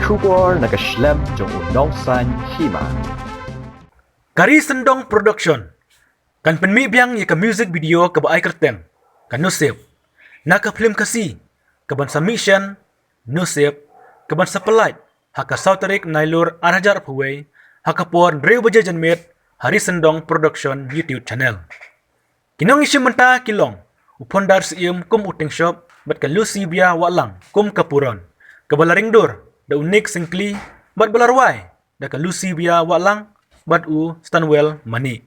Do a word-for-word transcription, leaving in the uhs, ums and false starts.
Khubor na ka shlem jong u nongsan hima. Ka Ri Syndong Production kan pynmih biang ïa ka music video kaba ai kyrteng Ka Nusip na ka phlim Khasi kaban sa mih shen Nusip kaban sa pynlait ha ka saw tarik Nailur ar hajar arphew wei ha ka por hynriew baje janmiet ha Ri Syndong Production YouTube channel. Ki nongïashim bynta ki long u Phondar Syiem kum u Tengshop bad ka Lucy Bia Wahlang kum ka Puron, kaba la ringdur da u Nick Syngkli bad ba la rwai da ka Lucy Bia Wahlang bad u Stanwell Manik.